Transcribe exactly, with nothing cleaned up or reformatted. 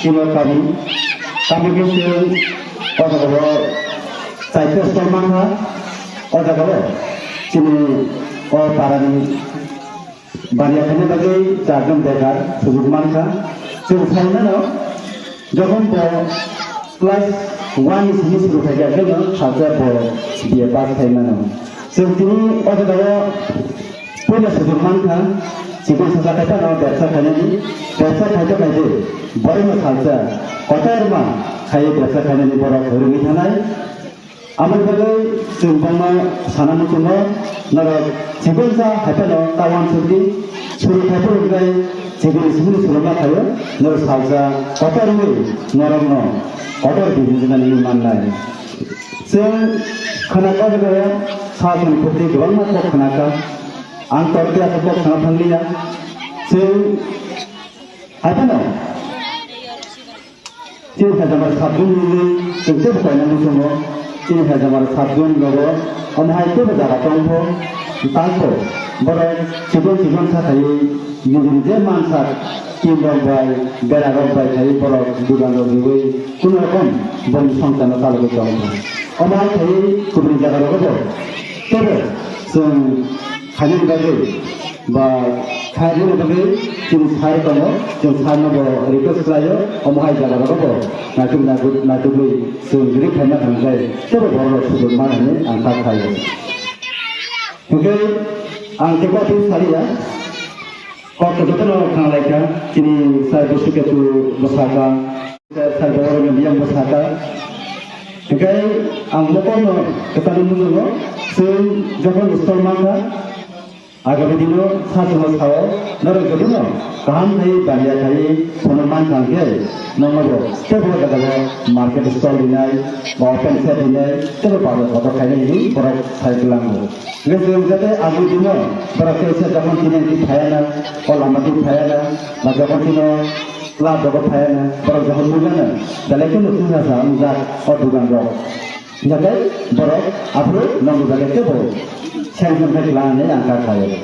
Chini kami, kami khe chwng o jaga o chaita stall mankha, o jaga o chini o para ni baniya khaina bagwi charjon bekar sujuk mankha. Chwng sai mano, jokhon bo class one ni simi suru khaikha, kheno salsa bo B A pass khai mano. Chwng tini o jaga o puila sujuk mankha, chikon salsa khai phano bebsa khainani, bebsa khaito khaide, borokno salsa kotorma khaiwi bebsa khainani borok rwngwi thanai. Aboni bagwi chwng bangma sana muchungo, norok chikon sa hai phano ta uansukdi, suru khai phuru wngkhe chikon simi suru ma khaio, norok salsa kotor wngwi norokno kotor business nani mannai. Chwng khwnakha jaga o sajoni kwrwi kwbangma kok khwnakha. Ang torkhe aswk kok khna thangliya. Chwng hai phano chini hajamar sabjun nungwi chwng teibo koina muchungo. Chini hajamar sabjun rogo omo hai teibo jaga tongpho, tangpho borok chikon chikon sa khaiwi nini je mansak tin rok bai bera rok bai khaiwi borok dugan rok riwi kuno rokom boni songcharno chalogwi tongpho. Omo hai khaiwi kubuni jaga rogo bo teibo chwng khainani bagwi ba khairokni bagwi chini sir tongo, chwng sir no bo request khlaio, omo hai jaga rogo bo naituk naituk naitugwi chwng riri khaina thangkhe teibo borok rok sujuk mano hinwi ang kha khlaio. Hwnkhe ang tei kok twi saliya, kok to jotono khna laikha, chini sir Bishiketu bwsaka, sir Babarok Indian bwsaka. Hwnkhe ang mokorno kwchangwi nukjago, chwng jokhon stall mankha, agami dino sachwngno sao, norok jotono kaham khai baniya khai phano mankha hwnkhe, nokno bo teibo jagao market stall rinai, ba open shed rinai, teibo bazar kotor khainai hinwi borok sai kwlango. Hwnkhe chwng jate agami dino borok khe se jokhon tini phaiya na, o lama twi phaiya na, ba jokhon tino club rogo phaiya na, borok jokhon nukya na, belai kheno chwngsa sa wngjak o dugan rok. Hwnkhe borok aphuru nokni bagwi teibo sanction khai kwlangni ang kha khlaio.